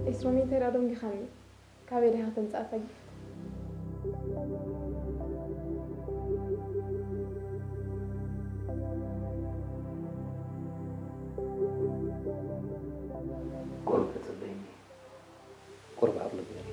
ዒስራ ሚእቲ ሪያል ደንጊኻኒ። ካበይ ዲኻ ተምጽኣ ጸጊፍ? ቁሩብ ተጸበይኒ። ቁሩብ ዓቕሊ ግበሪ።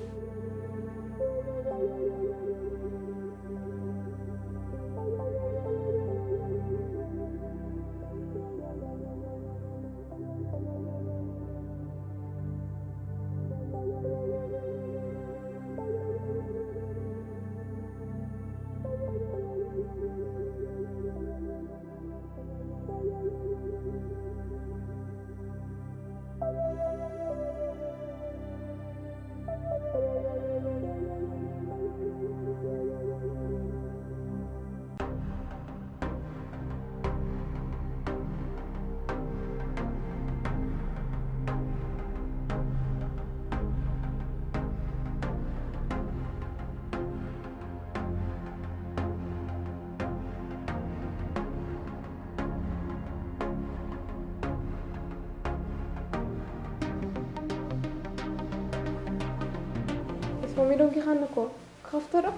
እስማሚ ዶንኪኻኒ እኮ። ክኸፍቶ ዶ?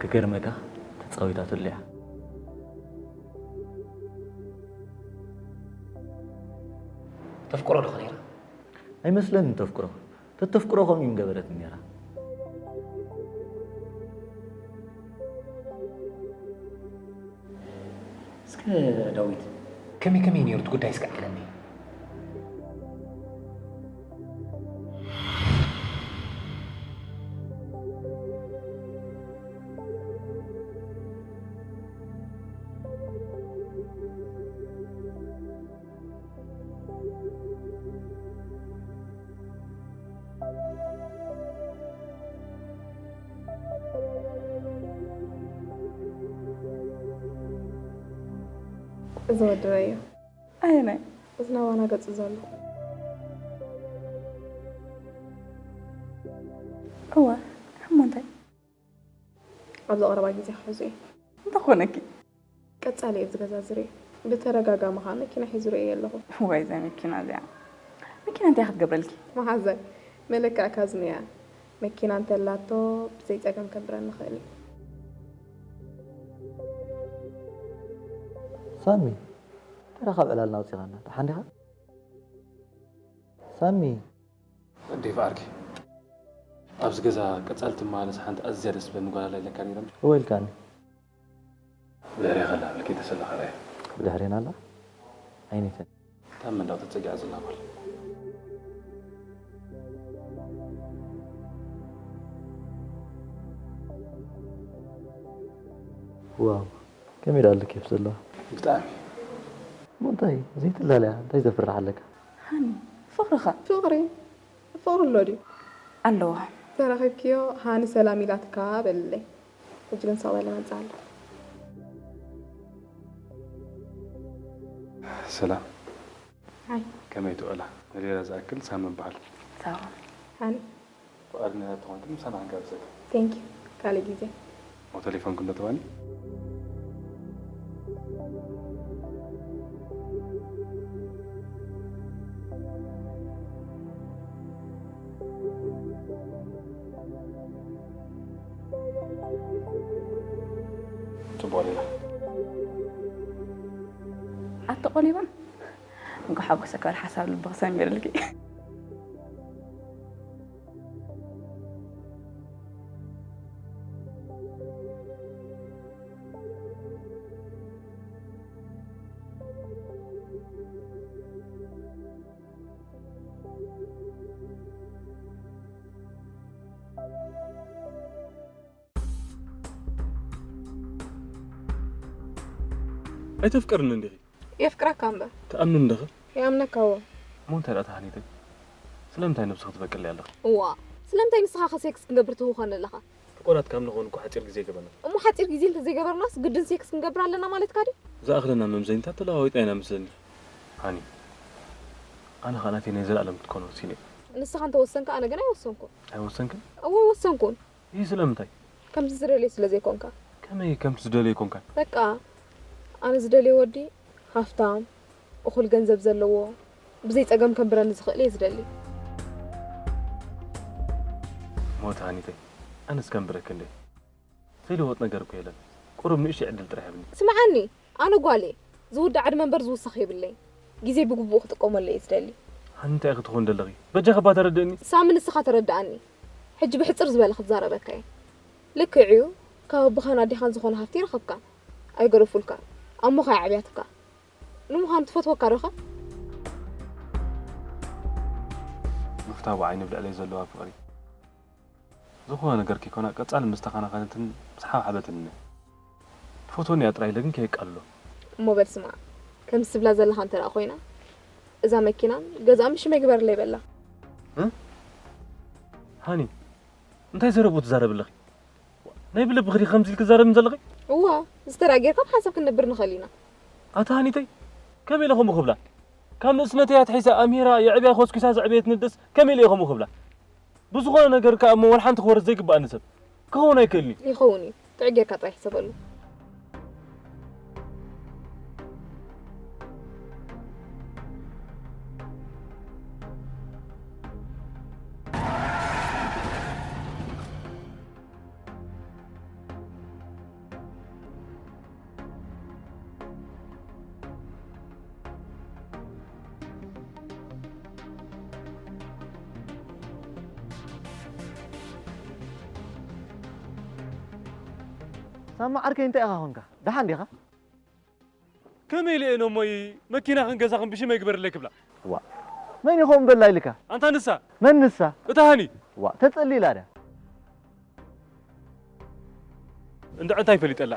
ክገርመካ፣ ተጻዊታትሉ እያ። ተፍቅሮ ዶ ነይራ? ኣይመስለንን ተፍቅሮ። ተተፍቅሮ ከምኡ ምገበረትኒ ነይራ። እስከ ዳዊት፣ ከመይ ከመይ ነይሩ እቲ ጉዳይ እስከ ኣዕለኒ። እዚ ወዲ ራእዮ። ኣየናይ? እዚ ናባና ገጹ ዘሎ። እወ፣ እሞ እንታይ? ኣብዚ ቀረባ ግዜ ክሕዙ እየ። እንታይ ኮነኪ? ቀጻሊ እየ ኣብዚ ገዛ ዝርኢ። ብተደጋጋሚ ኸኣ መኪና ሒዙ ርእየ ኣለኹ። እዋይ፣ እዛ መኪና እዚኣ። መኪና እንታይ ክትገብረልኪ? መሓዛይ፣ መለክዕ ካዝና እያ። መኪና እንተላቶ፣ ብዘይ ጸገም ከንብረኒ ይኽእል እዩ። ሳሚ፣ እንታይ ደኣ ካብ ዕላልና ኣውጺኻና? ደሓን ዲኻ? ሳሚ። ዴቭ ዓርኪ፣ ኣብዚ ገዛ ቀጻሊ ትመላለስ ሓንቲ ኣዝያ ደስ ትብለኒ ጓል ኣላ ኢለካ ነይረ። እወ ኢልካኒ። ብድሕሪኻ ኣላ በልኪ ተሰለኻ ርኣያ። ብድሕሬና ኣላ? ኣይነይተን። እታ ኣብ መንደቕ ተጸጊዓ ዘላ ጓል። ዋው፣ ከመይ ደኣ ኣላ ኬፍ ዘለዋ? ብጣዕሚ። እሞ እንታይ ዘይትላለያ፣ እንታይ ዘፍርሕ ኣለካ? ሃኒ፣ ፍቕርኻ። ፍቕሪ? ፍቕሪ ኣሎ ድዩ? ኣለዋ። ተራኺብክዮ ሃኒ ሰላም ኢላትካ በልለይ። ሕጂ ግን ስቕ በለ መጽእ ኣሎ። ሰላም። ሃይ። ከመይ ትውዕላ? ንሌላ ዝኣክል ሳሚ እበሃል። ሳዋ። ሃኒ። ፍቓደኛ ተኾንኪ ምሳና ክንጋብዘኪ። Thank you። ካልእ ግዜ። ኣብ ቴሌፎንኪ እንዶ ትባኒ? ጽቡቕ ሌላ። ኣቲ ቆሊባ፣ እንኳ ሓጎሰ ክበል ሓሳብ ልብኺ ሰሚርልኪ። ኣይተፍቅርኒ እንዲኺ? የፍቅረካ እምበር። ትኣምንኒ ዲኺ? ይኣምነካ እዎ። እሞ እንታይ ደኣ ተሃኒተይ? ስለምንታይ ነብስኺ ትበቅልለይ ኣለኺ? እዋ፣ ስለምንታይ ንስኻ ከ ሴክስ ክንገብር ትህውኸኒ ኣለኻ? ፍቁራት ካብ ንኸውን እኮ ሓጺር ግዜ ይገበርና። እሞ ሓጺር ግዜ እንተዘይገበርናስ ግድን ሴክስ ክንገብር ኣለና ማለትካ ድዩ? ዝኣኽለና መምዘኒታት ተለዋዊጥና ኢና መስለኒ። ሃኒ፣ ኣነ ኸኣ ናተይ ናይ ዘለኣለም ክትኮን ወሲነ እየ። ንስኻ እንተወሰንካ ኣነ ግን ኣይወሰንኩን። ኣይወሰንክን? እወ ኣይወሰንኩን። ይህ ስለምንታይ? ከምቲ ዝደልዮ ስለ ዘይኮንካ። ከመይ ከምቲ ዝደልዮ ኣይኮንካን? በቃ ኣነ ዝደልዮ ወዲ ሃፍታም፣ እኹል ገንዘብ ዘለዎ፣ ብዘይ ጸገም ከንብረኒ ዝኽእል እየ ዝደሊ። ሞት ሃኒተይ፣ ኣነስ ከንብረኪ እንደ ዘይልወጥ ነገር እኮ የለን። ቁሩብ ንእሽተይ ዕድል ጥራሕ ይብኒ። ስምዓኒ፣ ኣነ ጓል እየ። ዝውዳእ ዕድመ እምበር ዝውሰኽ የብለይን። ግዜ ብግቡእ ክጥቀመሉ እየ ዝደሊ። ሃኒታይ ኢኺ ትኾኒ ዘለኺ? በጃኺ እባ ተረድእኒ። ሳሚ ንስኻ ተረድኣኒ። ሕጂ ብሕጽር ዝበለ ክዛረበካ እየ። ልክዕ እዩ፣ ካብ ኣቦኻን ኣዴኻን ዝኾነ ሃፍቲ ይረኸብካን ኣይገደፉልካን። ኣሞኻ እያ ኣዕብያትካ። ንምዃኑ ትፈትወካ ዶ ኸ? ምፍታው ዓይኒ ኣብ ልዕለይ ዘለዋ ፍቕሪ ዝኾነ ነገር ከይኮና ቀጻሊ ምስ ተኻናኸነትን ምስ ሓብሓበትን እኒኣ። ትፈትወኒ እያ ጥራይ ኢለ ግን ከየቃልሎ። እሞ በል ስማዕ፣ ከምዚ ትብላ ዘለኻ እንተ ደኣ ኮይና እዛ መኪናን ገዛኣን ብሽመይ ግበርለይ በላ። ሃኒ፣ እንታይ ዘረብኡ ትዛረቢ ኣለኺ? ናይ ብልብኺ ዲኺ ከምዚ ኢልኪ ትዛረብኒ ዘለኺ? እዋ፣ እዚ ተራ ጌርካ ብሓንሳብ ክንነብር ንኽእል ኢና። ኣታ ሃኒተይ፣ ከመይ ኢለ ከምኡ ክብላ? ካብ ንእስነተይ ኣትሒዛ ኣምሂራ የዕብያ ኮስኲሳ ዘዕበየትኒ ኣደስ ከመይ ኢለ እየ ከምኡ ክብላ? ብዝኾነ ነገር ከኣ እሞ ዋላ ሓንቲ ክወርድ ዘይግብኣኒ ሰብ ክኸውን ኣይክእልን እዩ። ይኸውን እዩ። ጥዑይ ጌርካ ጥራይ ሕሰበሉ። ሳማ ዓርከይ እንታይ ኢኻ ኾንካ? ደሓን ዲኻ? ከመይ ኢለ እየ ነሞይ መኪናኽን ገዛኽን ብሽመይ ግበርለይ ክብላ? ዋእ መን እዩ ከምኡ በላ ኢልካ? ኣንታ ንሳ። መን ንሳ? እታ ሃኒ። ዋእ ተጸሊላ ድያ? እንድዒ እንታይ ፈሊጠላ?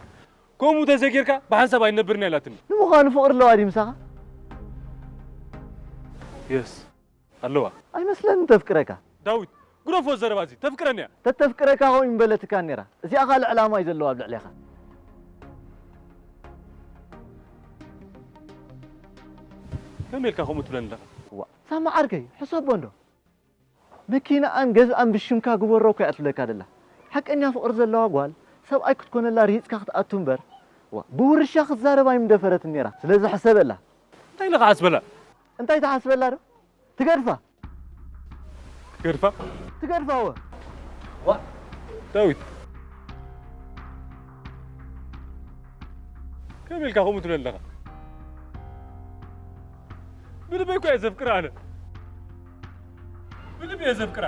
ከምኡ ተዘይጌርካ ብሓንሳብ ኣይንነብርን እያ ኢላትኒ። ንምዃኑ ፍቕሪ ኣለዋ ድዩ ምሳኻ? የስ ኣለዋ። ኣይመስለንን ተፍቅረካ። ዳዊት ግደፎ ዘረባ እዚ። ተፍቅረኒ እያ። ተተፍቅረካ ከምኡ ኣይምበለትካን ነይራ። እዚኣ ካልእ ዕላማ እዩ ዘለዋ ኣብ ልዕሌኻ። ከመይ ኢልካ ከምኡ ትብለኒ ኣለኻ? ዋእ ሳሚ ዓርከይ ሕሰቦ እንዶ። መኪንኣን ገዝኣን ብሽምካ ግበሮ እኮ እያ ትብለካ ዘላ። ሓቀኛ ፍቕሪ ዘለዋ ጓል ሰብኣይ ክትኮነላ ርሂጽካ ክትኣቱ እምበር፣ ዋ፣ ብውርሻ ክትዛረብ ኣይምደፈረትን ነይራ። ስለዚ ሕሰበላ። እንታይ ኢለ ክሓስበላ? እንታይ ትሓስበላ ዶ? ትገድፋ። ትገድፋ? ትገድፋ እወ። ዋ፣ ዳዊት። ከመይ ኢልካ ከምኡ ትብለኒ ኣለኻ? ብልበይ እኮ እየ ዘፍቅራ ኣነ። ብልበይ እየ ዘፍቅራ።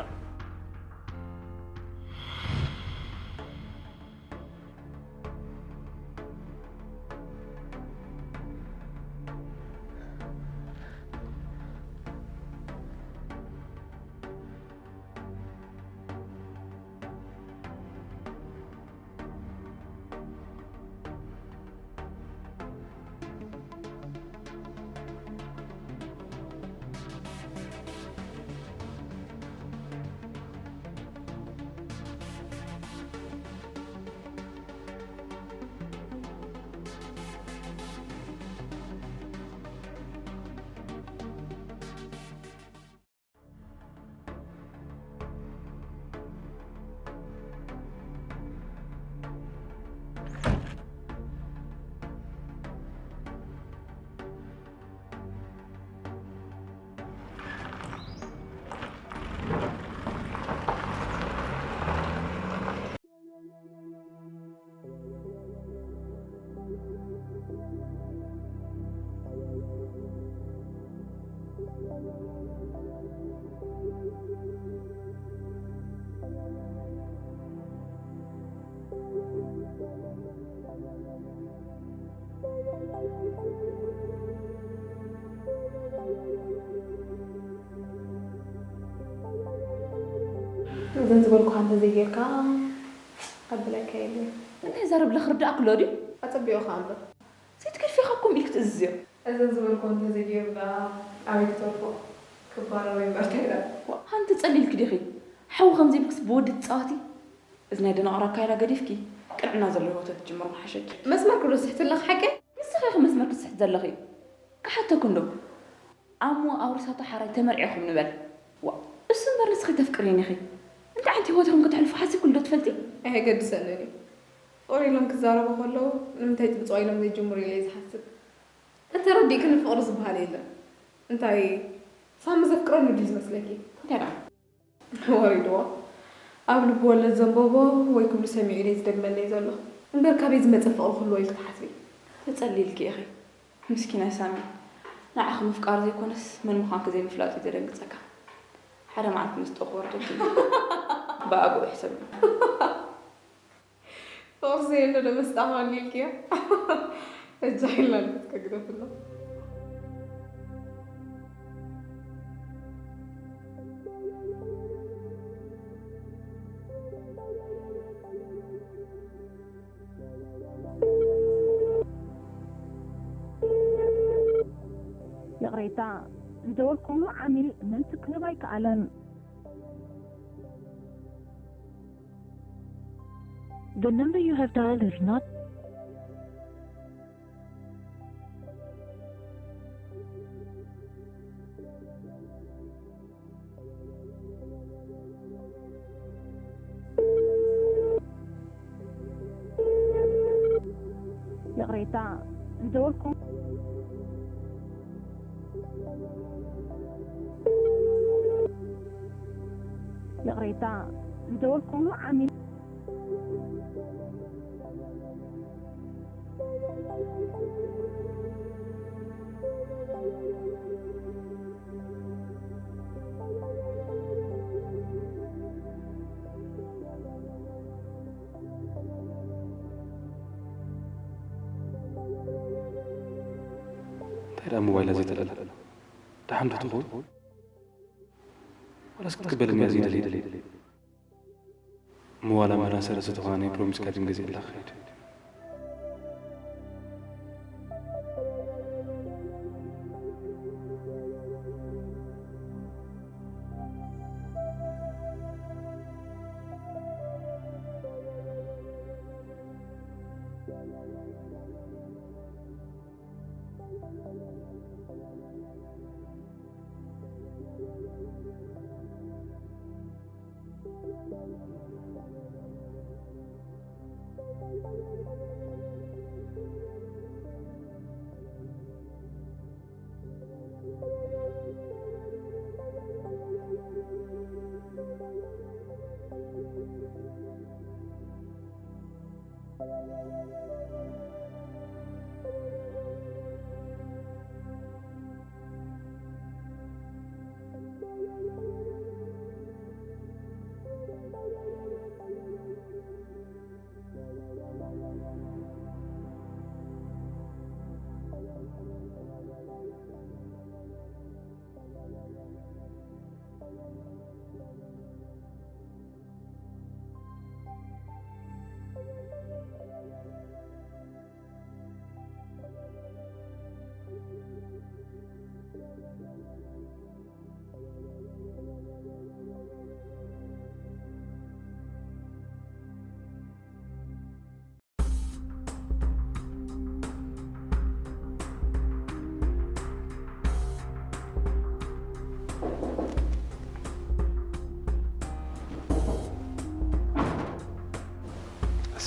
እዘን ዝበልኩኻ እንተዘይጌርካ ኣበላይካ የለን። እንታይ ዛረብ ለኽርዳእክ ኣሎ ድዩ? ኣጸቢቑ ከኣ እምበር። ሰይቲ ገድፌኻ እኮ ኢልክ ትእዝዝዮ። እዘን ዝበልኮ እንተዘይገይሩ ደኣ ኣበይ ክተርፎ? ክባረር እምበር እንታይ ደኣ? ዋእ፣ ሃንቲ ጸሊልክ ዲኺ? ሓው ከምዚ ኢልክስ ብወዲ ትጻወቲ? እዚ ናይ ደናቑር ኣካይዳ ገዲፍኪ ቅንዕና ዘለዎ ህይወት ክትጅምሪ ምሓሸኪ። መስመር ክዶ ስሕቲ ኣለኺ ሓቀይ? ንስኺ ኢኺ መስመር ክትስሕቲ ዘለኺ። ክሓተኩ እንዶ። ኣሞ ኣውሪሳቶ ሓራይ ተመርዒኹም ንበል። ዋእ፣ እሱ እምበር ንስኺ ተፍቅርየኒ ኢኺ። እንታይ ዓይነት ህይወት ኢኹም ከተሕልፉ ሓሲብክሉ ዶ ትፈልጢ? ኣየገድሰንን እዩ። ፍቕሪ ኢሎም ክዛረቡ ከለዉ ንምንታይ ጽብጽባ ኢሎም ዘይጅምሩ ኢለ እየ ዝሓስብ። እንተረዲእክኒ ፍቕሪ ዝበሃል የለን። እንታይ ሳሚ ዘፍቅረኒ ድዩ ዝመስለኪ? እንታይ ደኣ? ወሪድዋ ኣብ ልቢ ወለድ ዘንበቦ ወይ ክብሉ ሰሚዑ ኢለ ዝደግመለይ ዘሎ። እምበር ካበይ ዝመጸ ፍቕሪ ክህልዎ ኢልኪ ትሓስቢ? ተጸሊልኪ ኢኺ ምስኪናይ ሳሚ። ንዓኺ ምፍቃር ዘይኮነስ መን ምዃንኪ ዘይምፍላጥ እዩ ዘደንግጸካ። ሓደ መዓልቲ መስጦ ክወርደልኪ እዩ። ብኣግኡ ሕሰቢ። ፍቕሪ ዘየሎ ዶ መስጣ ክበሊ ኢልክዮ? ሕጂ ሓይልና ንስከ ግደፍና። ይቕሬታ፣ ዝደወልኩምሉ ዓሚል መልሲ ክህብ ኣይከኣለን። The number you have dialed is not ይቕሬታ፣ ዝደወልኩም ይቕሬታ፣ ዝደወልኩምሉ ዓሚል እንታይ ደኣ ሞባይላ ዘይተልዕላ? ደሓን ዶ ትኸውን? ዋላስ ክትቅበለኒ እያ ዘይደልየ? እሞ ዋላ መራሰ ርእሲ ተኾነ ፕሮሚስ ካርድ ገዚኤላ ክኸይድ።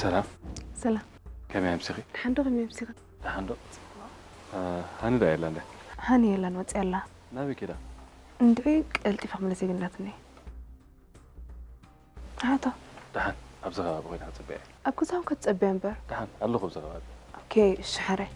ሰላም። ሰላም። ከመይ ኣምሲኺ? ደሓን ዶ ከመይ ኣምሲኺ? ደሓን ዶ? ሃኒ ዳ የላ እንደ? ሃኒ የላን ወፂኣ ኣላ። ናበይ ከይዳ? እንድዒ ቀልጢፋ ክምለስ እየ ግንዳትኒ። ኣቶ። ደሓን ኣብዚ ከባቢ ኮይና ክፅበያ እየ። ኣብ ገዛኹም ከ ትፀበያ እምበር። ደሓን ኣለኹ ኣብዚ ከባቢ። ኦኬ እሺ ሓራይ።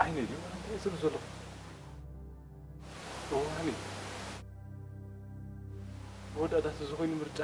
ዓይነይ ድዩ? እንታይ ዝብል ዘለኹ? እዋኒ። መወዳእታ ተዝኾይኑ ምርጫ።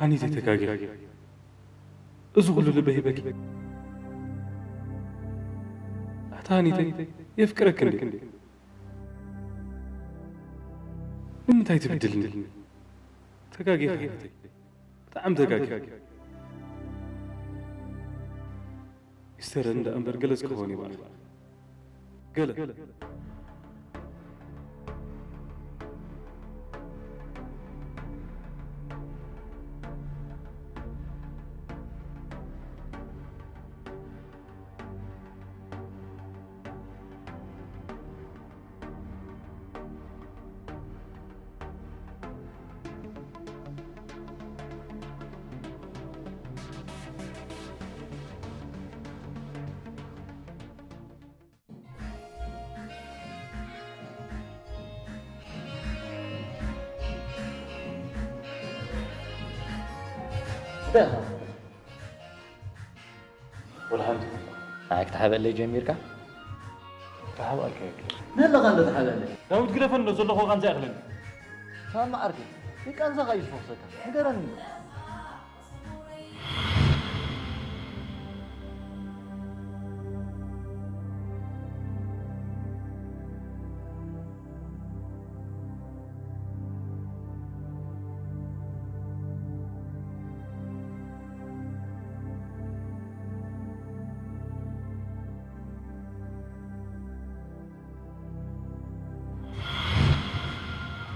ሃኒተይ ተጋጊኺ። እዚ ኩሉ ልበይ ሂበኪ። ኣታ ሃኒተይ የፍቅረኪ እንዴ? ንምንታይ ትብድልኒ? ተጋጊኺ ሃኒተይ። ብጣዕሚ ተጋጊኺ። ይስተረን ደኣ እምበር ገለጽ ክኸውን ይበኣል። ገለ። እንታይ ኢኻ? ወላ ሓንቲ። ንዓይ ክትሓበለይ ጀሚርካ? ክሓብኣልካ የብለይን። ነለኻ እንዶ ትሓበለይ። ዳዊት ግደፈኒ እንዶ ዘለኹ ቃንዛ ይኣኽለኒ። ሳሚ ዓርከይ፣ ይቃንዛኻ እዩ ዝፈኽሰካ። ንገረኒ እንዶ።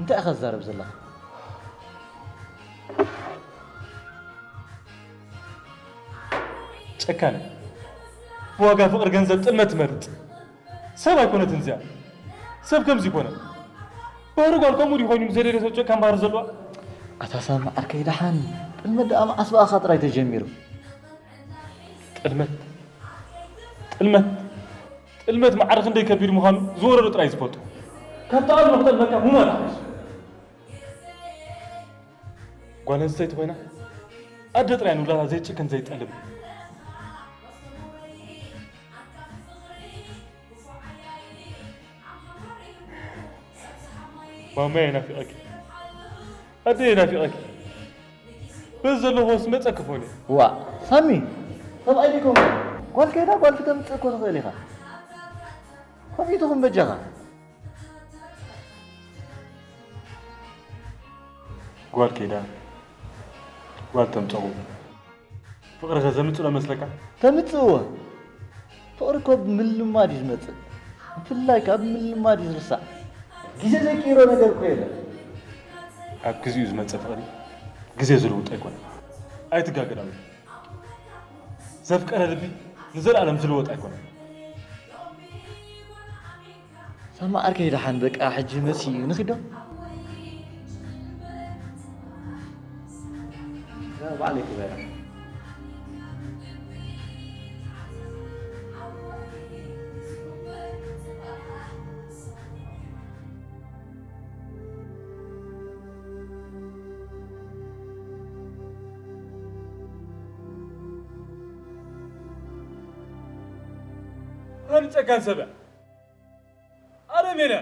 እንታይ ኢኻ ትዛረብ ዘለኻ? ጨካን። ብዋጋ ፍቕሪ ገንዘብ ጥልመት ትመርጽ። ሰብ ኣይኮነትን እዚኣ። ሰብ ከምዚ ይኮነ። ባህሪ ጓል ከምኡ ድዩ ኮይኑ ምስ ዘደልዮ ሰብ ጨካን ባህሪ ዘለዋ? ኣታ ሳሚ ዓርከይ ደሓን። ጥልመት ደኣ መዓስ ብኣኻ ጥራይ ተጀሚሩ? ጥልመት። ጥልመት። ጥልመት መዓረ ክንደይ ከቢድ ምዃኑ ዝወረዶ ጥራይ ዝፈልጡ። ካብ ተቓልሞ ክጠልመካ ምሞት ሓይሽ። ጓል ኣንስተይቲ ኮይና ኣደ ጥራይ ንውላዳ ዘይትጭክን ዘይትጠልም። ማማየ ናፊቐኪ፣ ኣደየ ናፊቐኪ። በዚ ዘለኹስ መጸኪ ኮን እየ። ዋ ሳሚ፣ ሰብኣይ ዲኩም? ጓል ከይዳ ጓል ክተምጽእ እኮ ትኽእል ኢኻ። ከምኡ ትኹን በጃኻ። ጓል ከይዳ ጓል ተምጸኹ። ፍቕሪ ከ ዘምጽእ ዶ መስለካ? ተምጽእዎ። ፍቕሪ እኮ ብምልማድ እዩ ዝመጽእ። ብፍላይ ካብ ምልማድ እዩ ዝርሳዕ። ግዜ ዘይቅይሮ ነገር እኮ የለን። ኣብ ግዜኡ ዝመጽእ ፍቕሪ ግዜ ዝልውጥ ኣይኮነን። ኣይትጋገ ዳዊት። ዘፍቀረ ልቢ ንዘለኣለም ዝልወጥ ኣይኮነን። ሳማ ዓርከይ ደሓን በቃ ሕጂ መጺኡ ንኺዶ? ባዕለይ ክበላ። ኣነ ጨካን ሰብ እያ። ኣረሜን እያ።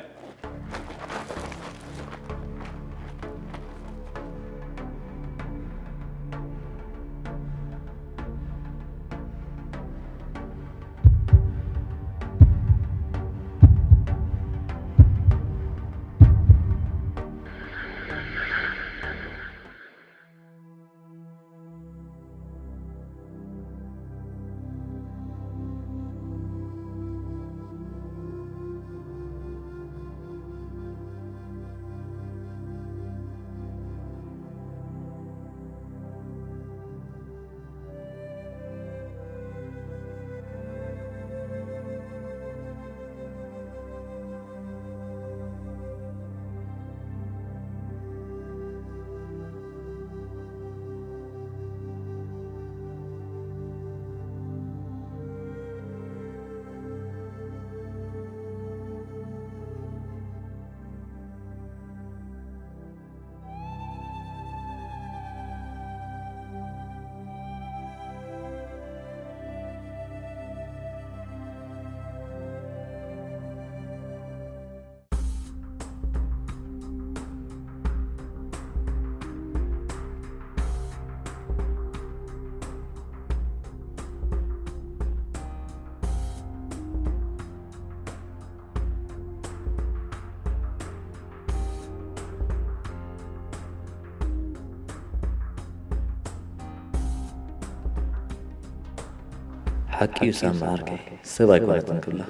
ሓቂ እዩ ሳሚ ዓርከይ፣ ሰብ ኣይኮነትን ክብላ።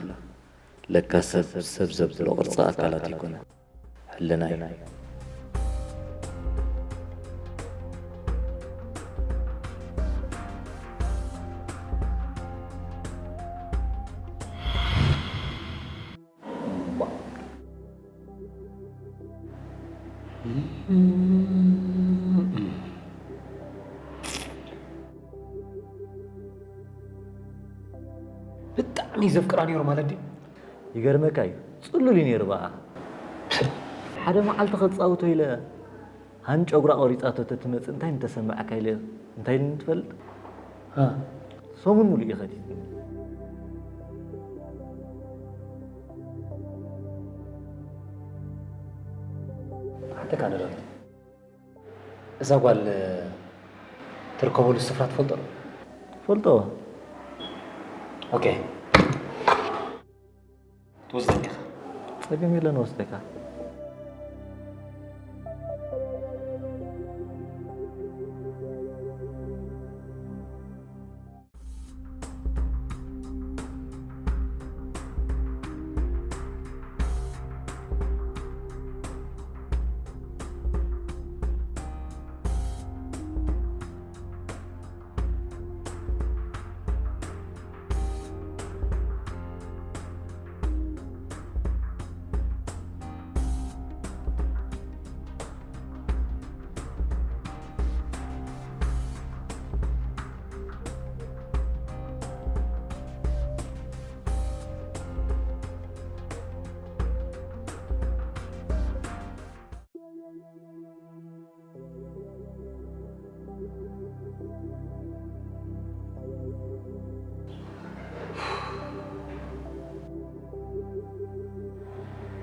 ለካ ሰብ ሰብ ዘብሎ ቅርጺ ኣካላት ኣይኮነን፣ ሕልና እዩ። ብጣዕሚ ዘፍቅራ ነይሩ ማለት ድዩ? ይገርመካ እዩ፣ ጽሉል እዩ ነይሩ በኣ። ሓደ መዓልቲ ከጻውቶ ኢለ ሃን ጨጉራ ቆሪጻቶ ተትመጽእ እንታይ ምተሰማዓካ ኢለ እንታይ ኢልኒ ትፈልጥ? ሃ። ሰሙን ሙሉእ እዩ ከዲድኒ። ሓተካ ንረድ። እዛ ጓል ትርከበሉ ስፍራ ትፈልጦ ዶ? ፈልጦ። ኦኬ። ትወስደኒ ኢኻ። ጸገም የለን፣ ወስደካ።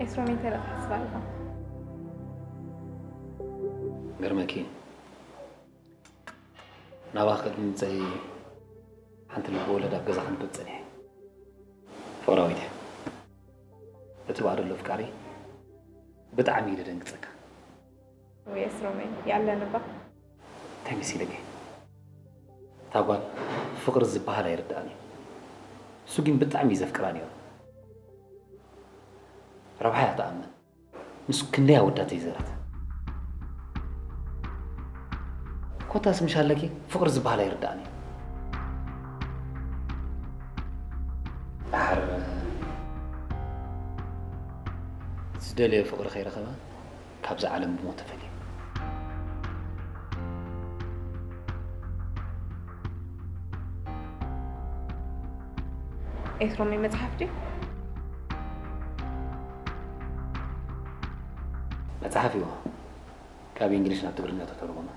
ኤፍሬም፣ እንታይ ትሓስብ ኣለኻ? ገርመኪ፣ ናባኺ ቅድሚ ምምፀይ ሓንቲ ልቢ ወለድ ኣብ ገዛ ከንብብ ፀኒሐ። ፍቕራዊት እያ። እቲ ብኣ ዘሎ ኣፍቃሪ ብጣዕሚ እዩ ደደንግፀካ። ወይ እስሮመይ ያለንባ። እንታይ መሲለኪ? እታ ጓል ፍቕሪ ዝበሃል ኣይርድኣን እዩ። እሱ ግን ብጣዕሚ እዩ ዘፍቅራ ነይሩ። ረብሓ እያ ትኣምን። ምስ ክንደይ ኣወዳት እዩ ዘራት። ኮታስ ምሽ ኣለኪ ፍቕሪ ዝበሃል ኣይርድኣን እዩ። ድሓር ዝደለዮ ፍቕሪ ከይረኸበ ካብዛ ዓለም ብሞት ተፈልዩ። ኤፍሮመይ መፅሓፍ ድዩ? መፅሓፍ እዩ። ካብ እንግሊሽ ናብ ትግርኛ ተተርጎመ።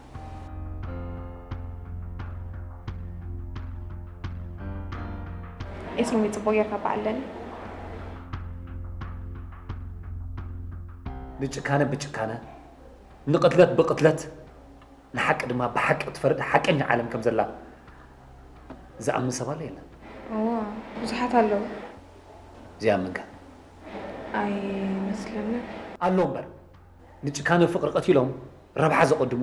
ኤፍሮመይ ፅቡቅ ጌርካ በዓለኒ። ንጭካነ ብጭካነ፣ ንቕትለት ብቕትለት፣ ንሓቂ ድማ ብሓቂ እትፈርድ ሓቀኛ ዓለም ከም ዘላ ዝኣምን ሰብ ኣሎ የለን? እዋ ብዙሓት ኣለዉ። ዝኣምን ከ? ኣይመስለንን። ኣሎ እምበር፣ ንጭካነ ፍቕሪ ቀቲሎም ረብሓ ዘቐድሙ፣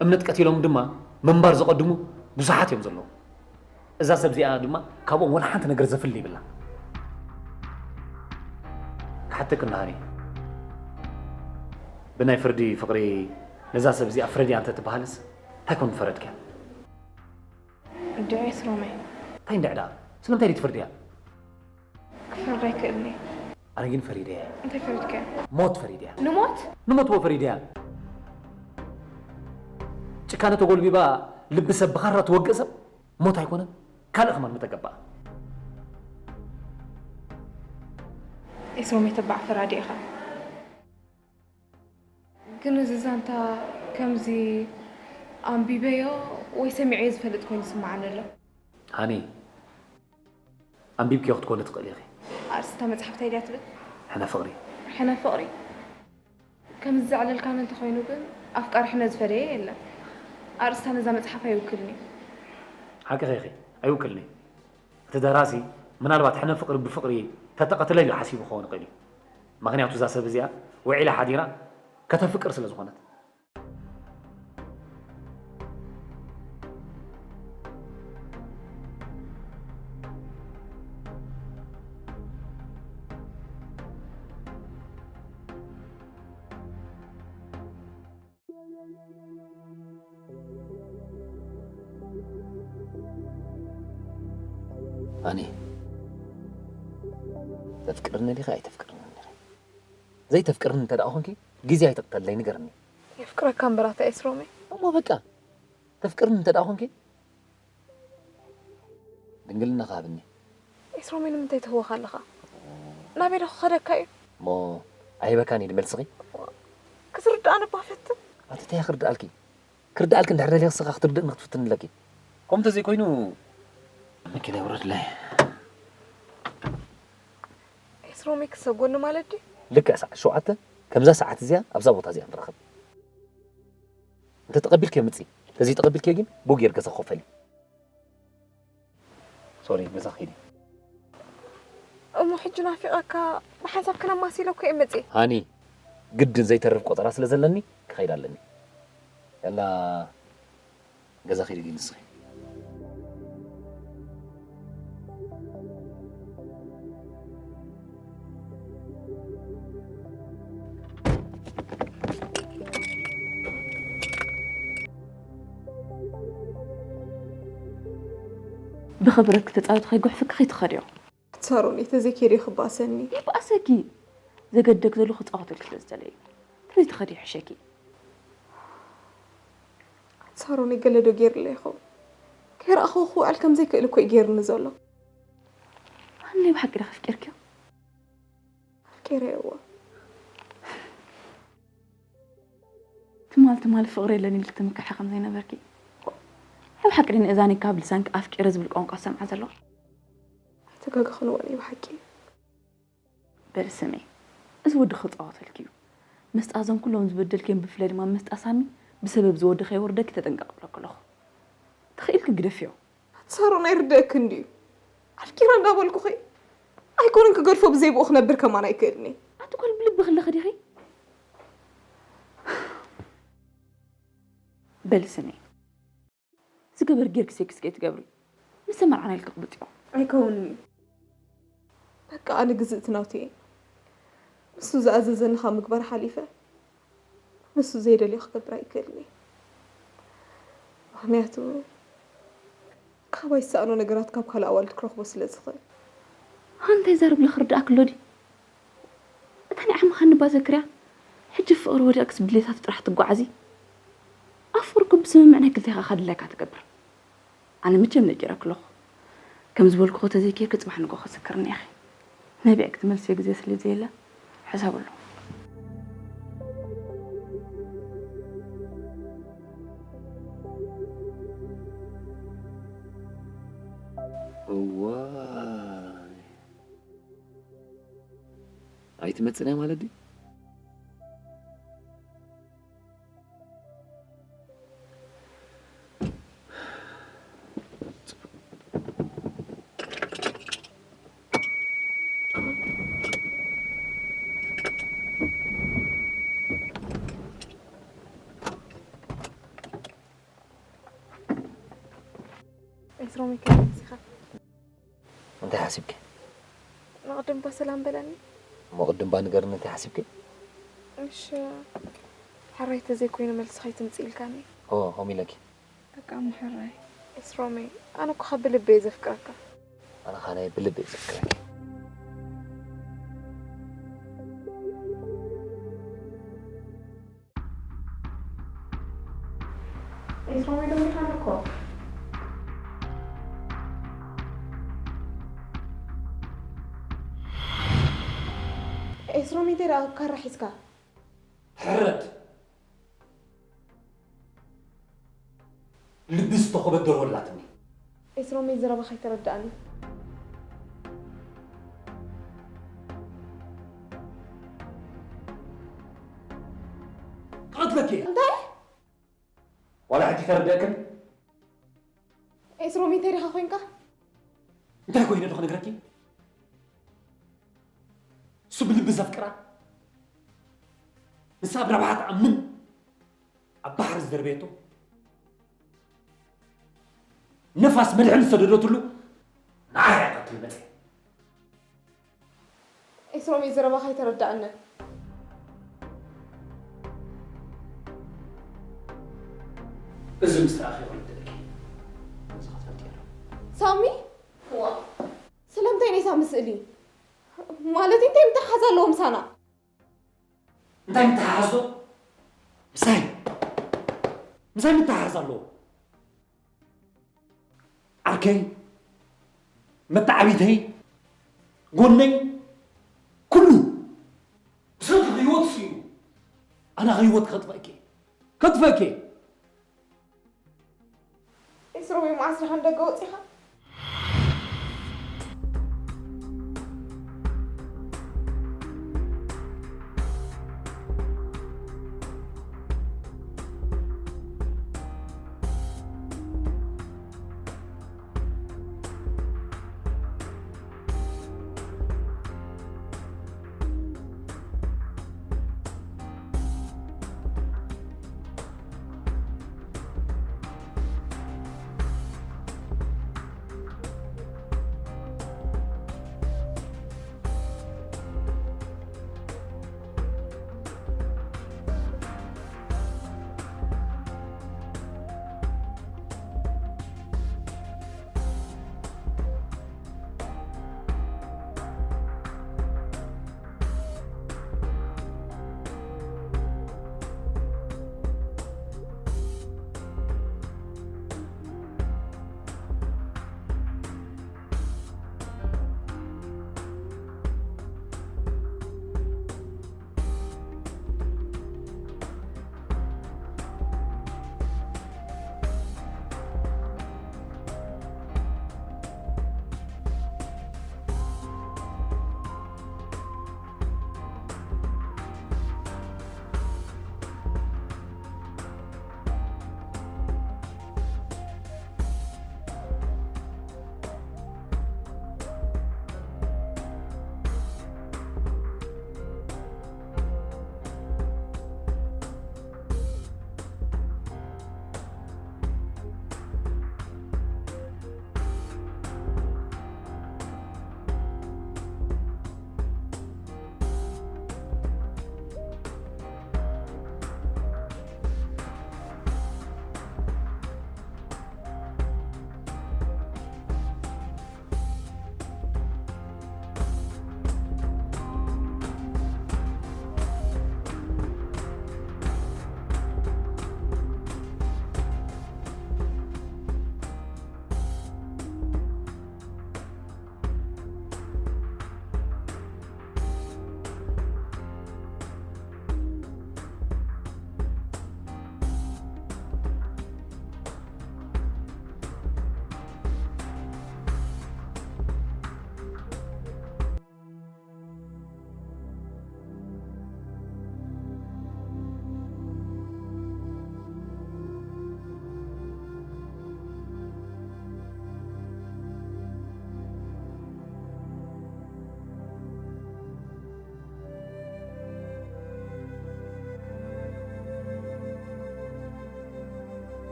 እምነት ቀቲሎም ድማ ምንባር ዘቐድሙ ብዙሓት እዮም ዘለዉ። እዛ ሰብ እዚኣ ድማ ካብኦም ወላ ሓንቲ ነገር ዘፍሊ ይብላ። ክሓተክ እንዳሃኒ፣ ብናይ ፍርዲ ፍቕሪ ነዛ ሰብ እዚኣ ፍረድያ እንተትበሃልስ እንታይ ኮን ምፈረድክያ? እንድዒ ኤፍሮመይ። እንታይ እንድዒ ደኣ? ስለምንታይ ድዩ ትፈርድያ? ክፈርድ ኣይክእልን እየ። ኣነ ግን ፈሪደያ። እንታይ ፈሪድካ? ሞት ፈሪደያ። ንሞት? ንሞት እዎ ፈሪደያ። ጭካነ ተጎልቢባ ልቢ ሰብ ብኻራ ትወግእ ሰብ ሞት ኣይኮነን ካልእ ከማን ምተገበኣ። ኤፍሮመይ ተባዕ ፈራዲ ኢኻ። ግን እዚ ዛንታ ከምዚ ኣንቢበዮ ወይ ሰሚዐዮ ዝፈልጥ ኮይኑ ይስምዓኒ ኣሎ። ሃኒ፣ ኣንቢብክዮ ክትኮኒ ትኽእሊ ኢኺ። ኣርእስታ መጽሓፍታይ ድያ ትብል? ሕነ ፍቕሪ። ሕነ ፍቕሪ? ከምዚ ዘዕለልካኒ እንተኾይኑ ግን ኣፍቃሪ ሕነ ዝፈደየ የለን። ኣርእስታ ነዛ መጽሓፍ ኣይውክልን እዩ። ሓቅኺ ኢኺ፣ ኣይውክልን እዩ። እቲ ደራሲ ምናልባት ሕነ ፍቕሪ ብፍቕሪ ተተቐትለ ኢሉ ሓሲቡ ክኸውን ይኽእል እዩ። ምኽንያቱ እዛ ሰብ እዚኣ ውዒላ ሓዲራ ከተፍቅር ስለ ዝኾነት። ኣኒ፣ ተፍቅርኒ ዲኻ ኣይተፍቅርኒ ዲኻ? ዘይተፍቅርኒ እንተ ደኣ ኾንኪ ግዜ ኣይተቕተለይ ንገርኒ። የፍቅረካ እምበር ኣታ ኤስሮሜ። እሞ በቃ ተፍቅርኒ እንተ ደኣ ኾንኪ ድንግልና ሃብኒ። ኤስሮሜ ንምንታይ ትህወኽ ኣለኻ? ናበይ ዶ ክኸደካ እዩ? እሞ ኣይበካን እዩ መልስኺ? ክትርድኣኒ እባ ፈትን። ኣቲ እንታይ ክርድኣልኪ? ክርድኣልኪ እንድሕር ደሊኺ ንስኻ ክትርድእኒ ክትፍትኒ ኣለኪ። ከምኡ እንተዘይኮይኑ መኪና ይውረድለይ። ኤስሮሜ ክሰጎኒ ማለት ድዩ? ልክዕ ሰዓት ሸውዓተ ከምዛ ሰዓት እዚኣ ኣብዛ ቦታ እዚኣ ንራኸብ። እንተ ተቐቢልክዮ ምጺ፣ እንተ ዘይተቐቢልክዮ ግን ብኡ ጌር ገዛ ክኸፈል እዩ። ሶሪ፣ ገዛ ክኸይድ እየ። እሞ ሕጂ ናፊቐካ ብሓንሳብ ክነማሲለኩ እየ መጺእ። ሃኒ፣ ግድን ዘይተርፍ ቆጸራ ስለ ዘለኒ ክኸይድ ኣለኒ። ያላ ገዛ ኺዲ ግን ንስኺ። ብኽብረት ክተጻወቲ ከይጉሕፍኪ ከይትኸድዮ። ኣቲ ሳሮን እንተዘይከይደ ክባእሰኒ። ይባእሰኪ። ዘገደክ ዘሎ ክጻወተልኪ ስለ ዝደለየ። እንተዘይትኸዲ ይሕሸኪ። ኣቲ ሳሮን ገለ ዶ ገይርለ ይኸውን? ከይረኣኹ ክውዕል ከም ዘይክእል እኮ እዩ ገይርኒ ዘሎ። ኣነ ናይ ብሓቂ ዲኺ ኣፍቂርክዮ? ኣፍቂረዮ እወ። ትማል ትማል ፍቕሪ የለን ኢልኪ ትምክሒ ከም ዘይነበርኪ። ናይ ብሓቂ ድየ ንእዛነይ ካብ ልሳንኪ ኣፍቂረ ዝብል ቋንቋ ዝሰምዓ ዘለኹ? ኣይተጋገኽን እወ ናይ ብሓቂ። በሊ ስምዒ፣ እዚ ወዲ ክጻወተልኪ እዩ። መስጣ እዞም ኩሎም ዝበደልክዮም ብፍላይ ድማ መስጣ ሳሚ ብሰበብ ዝወዲ ከይወርደኪ ተጠንቀቂ ብለኪ ኣለኹ። ተኽኢልኪ ግደፍዮ። ሳሮን ኣይርደእክን ድዩ? ኣፍቂረ እንዳበልኩኺ ኣይኮነን ክገድፎ ብዘይ ብኡ ክነብር ከማን ኣይክእልን እየ። ኣቲ ጓል ብልቢ ከለኺ ዲኺ? በሊ ስኒ። ዝገበር ጌርኪ ሴክስ ከይትገብሪ። ምስ ተመርዓና ኢልኪ ቅብጥዮ። ኣይከውንን እዩ። በቃ ኣነ ግዝእቲ ናውቲ እየ። ንሱ ዝኣዘዘኒ ካብ ምግባር ሓሊፈ ንሱ ዘይደልዮ ክገብር ኣይክእልን እየ። ምኽንያቱ ካባይ ዝሰኣኖ ነገራት ካብ ካልእ ኣዋልድ ክረኽቦ ስለ ዝኽእል። ኣንታይ ዛርብ ለኽርዳእክ ኣሎ ድዩ? እታ ናይ ዓመኻ ንባ ዘክርያ። ሕጂ ፍቕሪ ወዲቕክስ ብድሌታት ጥራሕ ትጓዓዚ። ኣብ ፍቕሪ እኮ ብስምምዕ ናይ ክልቴኻ ከድለካ ትገብር። ኣነ መቸም ነጊረክ ኣለኹ። ከም ዝበልኩ ተዘይኬርክ ጽባሕ ንጎ ክዝክርኒ ኢኺ። ነቢዕ ክትመልስዮ ግዜ ስለ ዘየለ ሕሰብሉ። እዋይ። ኣይትመጽእን እያ ማለት ድዩ? ኤስሮም ይከለስ ኢኻ። እንታይ ሓሲብኪ? ንቕድም እባ ሰላም በለኒ። እሞ ቅድም እባ ንገርኒ እንታይ ሓሲብኪ? እሺ፣ ሕራይ ተዘይኮይኑ መልሲ ከይትምጽእ ኢልካኒ። ኦ፣ ከምኡ ኢለኪ? በቃ እሞ ሕራይ። ኤስሮመይ፣ ኣነ እኮ ካብ ብልበይ እየ ዘፍቅረካ። ኣነ ኸኣ ናይ ብልበይ እየ ዘፍቅረኪ። ኤስሮመይ ደዊልካ ኣሎ እኮ። ኤስሮመይ፣ እንታይ ደኣ ካራ ሒዝካ? ሕረድ! ልቢ ዝተኾበት ደርሆ ኣላትኒ። ኤስሮመይ፣ ዘረባኻ ኣይተረድኣኒ። ክቐትለኪ እየ። እንታይ? ዋላ ሕጂ ተረድአክን? ኤስሮመይ፣ እንታይ ዲኻ ኮይንካ? እንታይ ኮይነ ዶ ክነግረኪ? እሱ ብልቢ ዘፍቅራ፣ ንሳ ኣብ ረብሓ ትኣምን፣ ኣብ ባሕሪ ዝደርበየቶ፣ ነፋስ መድሕን ዝሰደደትሉ፣ ንዓይ እያ ቀትል መጽእ። ኤስሮመይ፣ ዘረባኻ ኣይተረድኣንን። እዚ ምስ ረኣኺ ክርድእኪ፣ እዚ ክትፈልጥዮ ኣለዎ። ሳሚ? ዋ፣ ስለምንታይ ናይ ሳሚ ስእሊ? ማለት እንታይ ምትሓሓዝ ኣለዎ ምሳና? እንታይ ምትሓሓዝ ዶ? ምሳይ? ምሳይ ምትሓሓዝ ኣለዎ? ዓርከይ፣ መተዓቢተይ፣ ጎነይ፣ ኩሉ ብሰንኪ ህይወት ስኢኑ። ኣነ ህይወት ከጥፈእኪ፣ ከጥፈእኪ። ኤስሮመይ፣ መዓስ ዲኻ ንደገ ወጺኻ?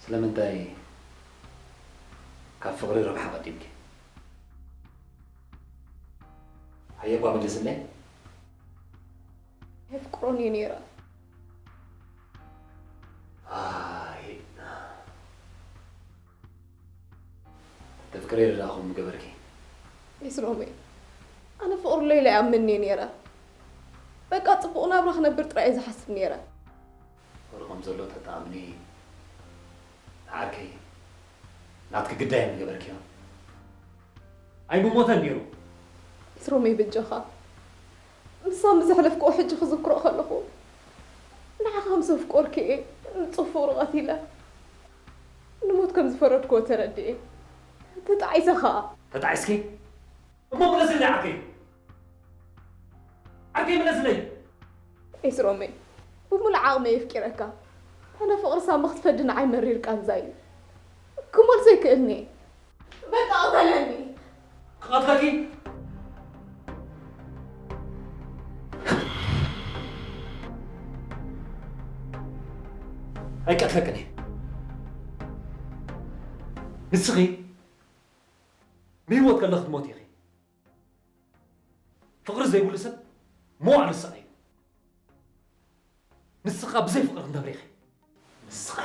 ስለምንታይ ካብ ፍቕሪ ረብሓ ቀዲምኪ? ሃየ እኳ መልስለይ። የፍቅሮን እዩ ነይረ። ኣይ፣ ተፍቅሪ ርዳኹም ምገበርኪ። ኢስሮሜ፣ ኣነ ፍቕሪ ሌላ ይኣምን እየ ነይረ። በቃ ጽቡቕ ናብራ ክነብር ጥራይ እየ ዝሓስብ ነይረ። ፍቕሪ ከም ዘሎ ተተኣምኒ ዓርከይ፣ ናትኪ ግዳይ ምገበርኪዮ። ኣይምሞተን ነይሩ። ኢስሮሜ፣ በጃኻ፣ ንሳ ምስ ዘሕለፍክዎ ሕጂ ክዝክሮ ከለኹ፣ ንዓኻ ከም ዘፍቀርኩ እየ ንጹር ፍቕሪ ቀቲለ። ንሞት ከም ዝፈረድክዎ ተረዲኤ። ተጣዒሰ ኸኣ። ተጣዒስኪ? እሞ ምለስለይ ዓርከይ። ዓርከይ ምለስለይ። ኢስሮሜ፣ ብምሉእ ዓቕመይ የፍቂረካ። ኣነ ፍቕሪ ሳሚ ክትፈዲ ንዓይ መሪር ቃንዛ እዩ። ክመልሶ ኣይክእልን እየ። በቃ ቅተለኒ። ክቐትለኪ? ኣይቀትለክን እየ። ንስኺ ብህይወት ከለኺ ትሞቲ ኢኺ። ፍቕሪ ዘይብሉ ሰብ መዋዕሉ ዝስቓይ እዩ። ንስኻ ብዘይ ፍቕሪ ክትነብሪ ኢኺ። ንስኻ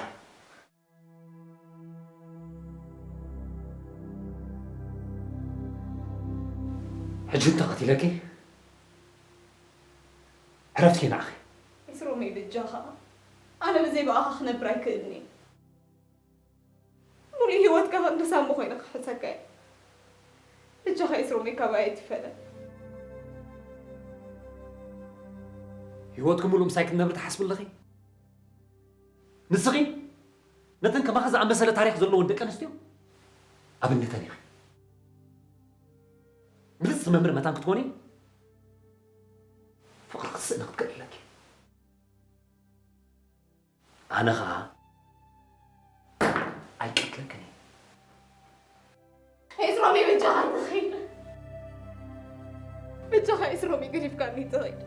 ሕጂ እንተ ቀቲለኪ ዕረፍቲ ንዓኺ። ኢስሮሜ፣ በጃኻ፣ ኣነ ብዘይ ብኣኻ ክነብር ኣይክእልን እየ። ሙሉእ ህይወትካ ከም ተሳሚ ኮይነ ክሕሰካ እየ። በጃኻ ኢስሮሜ፣ ካባይ ኣይትፈለ። ህይወትኪ ሙሉእ ምሳይ ክትነብሪ ትሓስቢ ኣለኺ? ንስኺ ነተን ከማኺ ዝኣመሰለ ታሪኽ ዘለወን ደቂ ኣንስትዮ ኣብነተን ኢኺ። ብልጽቲ መምህር መታን ክትኮኒ ፍቕሪ ክትስእኒ ክትክእል ኣለኪ። ኣነ ኸኣ ኣይቀትለክን እየ። ኢስሮሜ፣ በጃኻ ኣይትኺድ። በጃኻ ኢስሮሜ፣ ገዲፍካኒ ኣይትኺድ።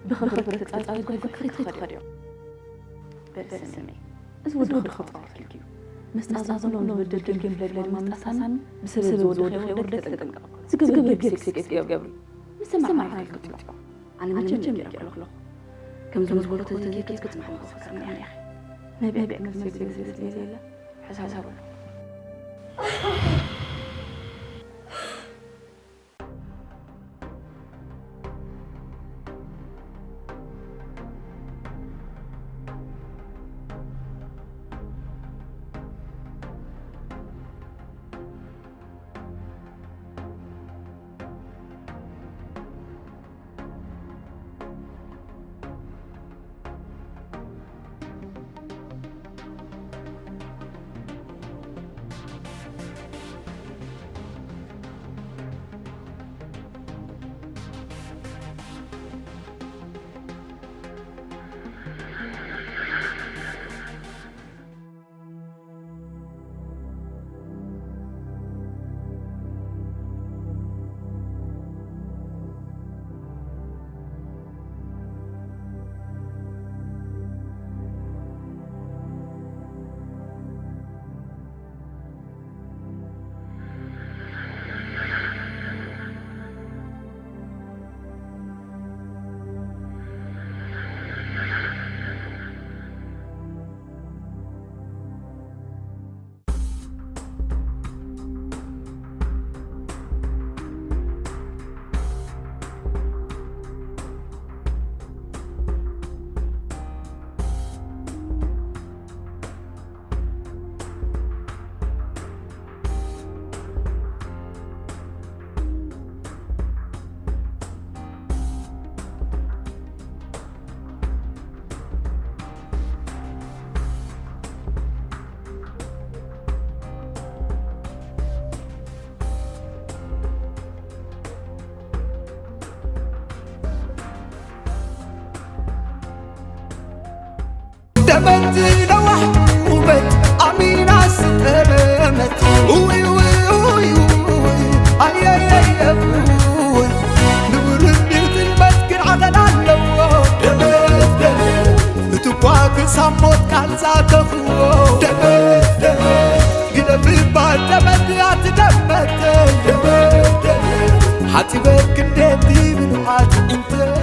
ብኽብሪ ክትጻጸ ጎይፍክሪ ትኸድዮ። በስመ። እዚ ወዲ ክጻወት እዩ። መስጣዛ ዘሎ ንበደል ደልጊም ለግለግ ማምለሳን ብሰበብ ዝወደኸ ወደድ ተጠንቀቕ። ዝገብር ጌር ሴክስ ገብሪ። ምስ ሰማዕካ ክትመጽኦ። ኣነ መቸም ጌር ኣለኹ። ከምዞም ዝበሉ ተዘንጌ ክትመጽኦ ፈክርና ኢኺ። ነቢዕ ክመጽእ ዝብል የለ። ሕሳብ መት ነዋሕ ውበት ኣሚና ስጠመት። ውይ ውይ ውይ ውይ ኣየየየ ውይ ንውርድ ጥልመት ግን ዓቐን ኣለዎ። ደመት ደመት እቲ እኳ ክሳብ ሞት ቃል ዛተኽዎ። ደመት ደመት ግደፍ ይባል ደመት ኣትደመተይ። ደመት ደመት ሓፂበ ክንዴት ይብል ኣጥንተይ።